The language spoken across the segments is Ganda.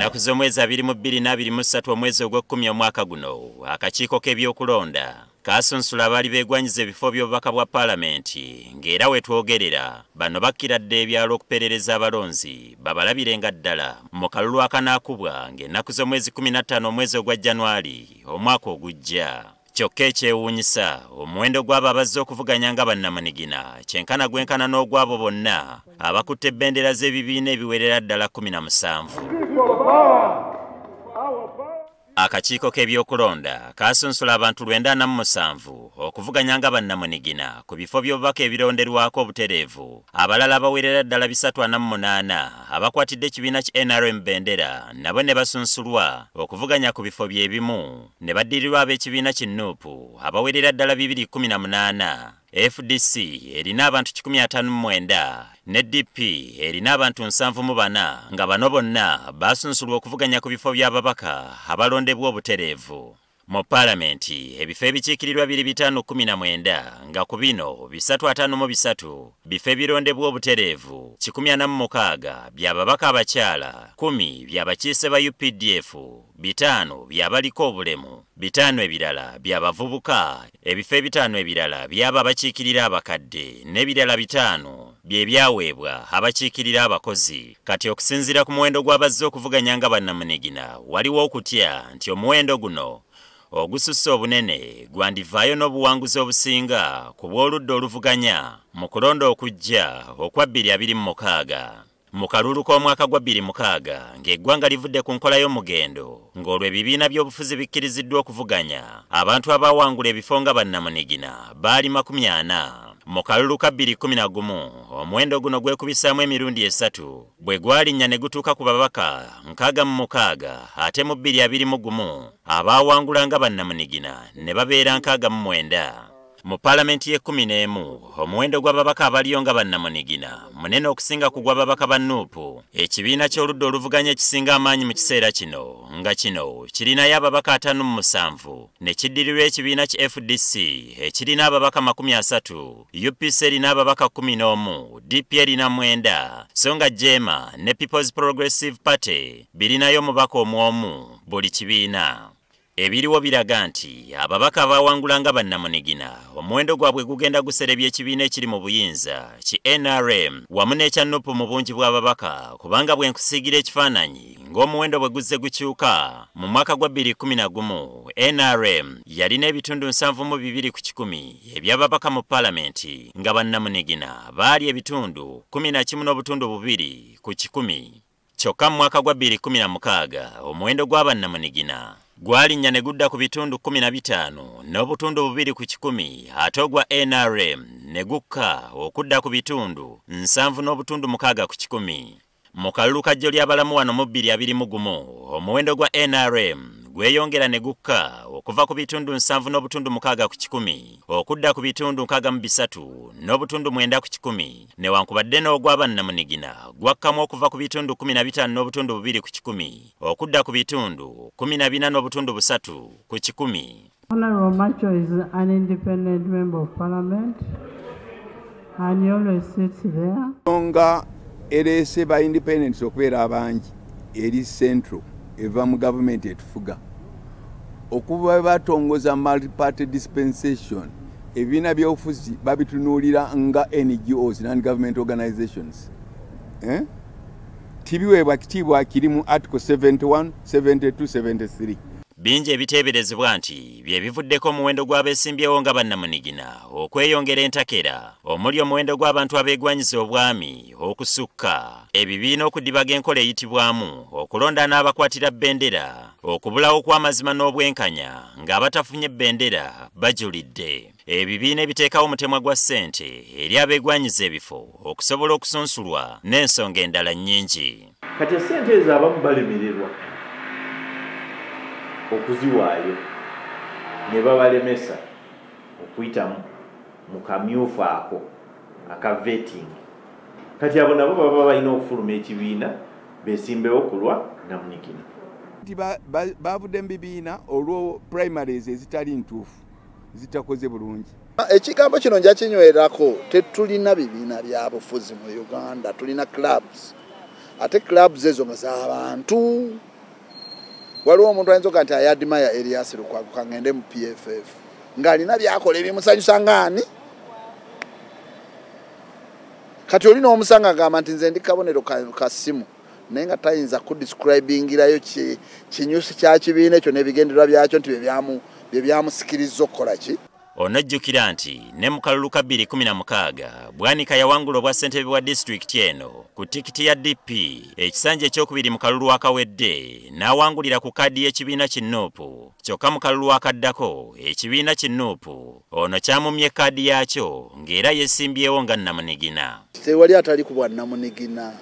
Ennaku z'omwezi 22 na 23 omwezi ogw'ekkumi omwaka guno, akakiiko k'ebyokulonda kasunsula abaali beegwanyiza ebifo by'obubaka bwa paalamenti, ng'era we twogerera bano bakkira dda ebyalo okuperereza abalonzi babalabirenga ddala mu kalulu akanaakubwa ng'ennaku z'omwezi 15 omwezi ogwa January omwaka ogujja. Kyokka ekyewuunyisa, omuwendo gw'abo abazze okuvuganya nga bannamunigina kyenkana gwenkana n'ogw'abo bonna abakutte ebbendera z'ebibiina ebiwerera ddala 17. Akakiiko k'ebyokulonda kasunsula abantu 97 okuvuganya nga bannamunigina ku bifo by'obubaka ebironderwako obutereevu. Abalala abawerera ddala 348 abakwatidde ekibiina ki NRM bendera nabo ne basunsulwa okuvuganya ku bifo bye bimu, ne baddirirwa ab'ekibiina ki NUP abawerera ddala 218. FDC erina abantu 159 ne DP erina abantu 74, nga bano bonna basunsulwa okuvuganya ku bifo by'ababaka abalondebwa obutereevu. Mu paalamenti ebifo ebikiikirirwa biri 519, nga ku bino 353 bifo ebirondebwa obutereevu, 146 by'ababaka abakyala, 10 by'abakiise ba UPDF, 5 by'abaliko obulemu, 5 ebirala by'abavubuka, ebifo 5 ebirala by'abo abakiikirira abakadde, n'ebirala 5 bye byaweebwa abakiikirira abakozi. Kati okusinziira ku muwendo gw'abazze okuvuganya nga bannamunigina, waliwo okutya nti omuwendo guno ogususse obunene gwandivaayo n'obuwanguzi obusinga ku bw'oludda oluvuganya mu kulonda okujja okwa 2026. Mu kalulu k'omwaka gwa 2006, ng'eggwanga livudde ku nkola y'omugendo, ng'olwo ebibiina by'obufuzi bikkiriziddwa okuvuganya, abantu abaawangula ebifo nga bannamunigina baali 40. Mu kalulu ka 2011 omuwendo guno gwekubisaamu emirundi 3 bwe gwalinnya ne gutuuka ku babaka 66, ate mu 2021 abaawangula nga bannamunigina ne babeera 69. Mu paalamenti y'e11 omuwendo gw'ababaka abaliyo nga bannamunigina munene okusinga ku gw'ababaka ba NUP, ekibiina ky'oludda oluvuganya ekisinga amaanyi mu kiseera kino, nga kino kirinayo ababaka 57, ne kiddirirwa ekibiina ki FDC ekirina ababaka 30, UPC erina ababaka 11, DP erina 9, so nga JEEMA ne People's Progressive Party birinayo omubaka omu omu buli kibiina. Ebiriwo biraga nti ababaka abawangula nga bannamunigina omuwendo gwabwe gugenda guserebya ekibiina ekiri mu buyinza ki NRM wamu n'ekya NUP mu bungi bw'ababaka, kubanga bwe nkusiigira ekifaananyi ng'omuwendo bwe guzze gukyuka, mu mwaka gwa 2011 NRM yalina ebitundu 72 ku kikumi eby'ababaka mu paalamenti, nga bannamunigina baali ebitundu 11.2 ku kikumi. Kyokka mu mwaka gwa 2016 omuwendo gw'abannamunigina gwalinnya ne gudda ku bitundu 15.2 ku kikumi, ate ogwa NRM ne gukka okudda ku bitundu 7.6 ku kikumi. Mu kalulu ka jjo ly'abalamu wano mu 2021 omuwendo gwa NRM gweyongera ne gukka okuva ku bitundu 7.6 ku kikumi okudda ku bitundu 63.9 ku kikumi, newankubadde n'ogw'abannamunigina gwakkamu okuva ku bitundu 15.2 ku kikumi okudda ku bitundu 14.3 ku kikumi. Honorable Macho is an independent member of parliament and he always sits there. Ensonga ereese ba independents okubeera abangi eri central eva mu gavumenti etufuga. Okuva batongoza multi-party dispensation, ebibiina by'obufuzi babitunuulira nga NGOs, non-government organizations. Tibiweebwa kitiibwa kiri mu Article 71, 72, 73. Bingi ebiteeberezebwa nti bye bivuddeko omuwendo gw'abeesimbyewo nga bannamunigina okweyongera entakera, omuli omuwendo gw'abantu abeegwanyiza obwami okusukka, ebibiina okudibaga enkola eyitibwamu okulonda n'abakwatira bendera, okubulawo kw'amazima n'obwenkanya ng'abatafunye bendera bajulidde, ebibiina ebiteekawo omutemwa gwa ssente eri abeegwanyiza ebifo okusobola okusunsulwa, n'ensonga endala nnyingi. Kati essente ezo abamu balemererwa okuziwaayo ne babalemesa okuyitamu mu kamyufu ako aka vetting. Kati abo nabo baba balina okufuluma ekibiina besimbewo kulwa namunigina. Nti bavudde mu bibiina olwo primaries ezitali ntuufu, zitakoze bulungi. Ekigambo kino nja kinywerako, tetulina bibiina bya bufuzi mu Uganda, tulina clubs, ate clubs ezo nga z'abantu. Waliwo omuntu ayinza okuga nti ayadimaya Erias Lukwago kangende mu PFF ng'alina byakola ebimusanyusa ngaani. Kati olina omusanga agamba nti nze ndi kabonero ka ssimu, naye nga tayinza kudescribingirayo kinyusi kya kibiina ekyo n'ebigendererwa byakyo nti bye byamusikiriza okukola ki. Onojjukira nti ne mu kalulu ka 2016 Bwanika yawangula obwa ssentebe bwa disitulikiti eno ku tikiti ya DP ekisanja ekyokubiri mu kalulu akawedde n'awangulira ku kaadi y'ekibiina ki NUP. Kyokka mu kalulu akaddako ekibiina ki NUP ono kyamumye kaadi yaakyo ng'era yeesimbyewo nga nnamunigina. Tewali atali ku bwannamunigina,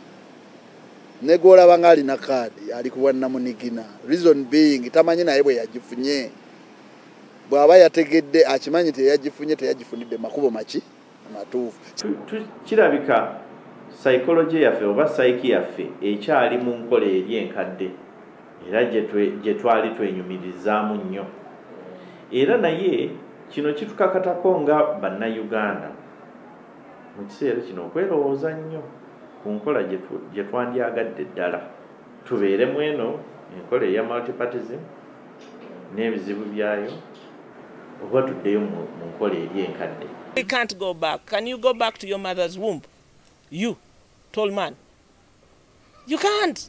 ne gw'olaba ng'alina kaadi ali ku bwannamunigina. Reason being tamanyi naye bwe yagifunye. Bw'aba yategedde akimanyi teyagifunye, teyagifunidde makubo maki matuufu. Kirabika psychology yaffe oba psyche yaffe ekyali mu nkola eri enkadde era gye twali twenyumirizaamu nnyo. Era naye kino kitukakatako nga bannayuganda mu kiseera kino okwerowooza nnyo ku nkola gye twandyagadde ddala tubeeremu eno enkola eya multipartism n'ebizibu byayo oba tuddeyo mu nkola eri enkadde. We can't go back. Can you go back to your mother's womb? You, tall man. You can't.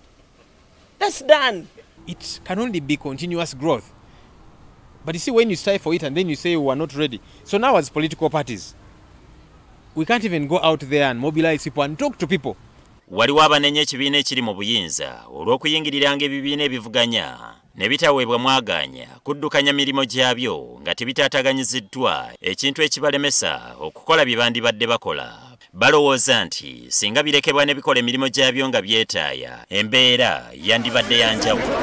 That's done. It can only be continuous growth. But you see, when you strive for it and then you say we are not ready. So now as political parties, we can't even go out there and mobilize people and talk to people. Waliwo abanenya ekibiina ekiri mu buyinza olw'okuyingiriranga ebibiina ebivuganya ne bitaweebwa mwagaanya kuddukanya mirimu gyabyo nga tebitaataganyiziddwa, ekintu ekibalemesa okukola bye bandibadde bakola. Balowooza nti singa birekebwa ne bikola emirimu gyabyo nga byetaaya, embeera yandibadde ya njawulo.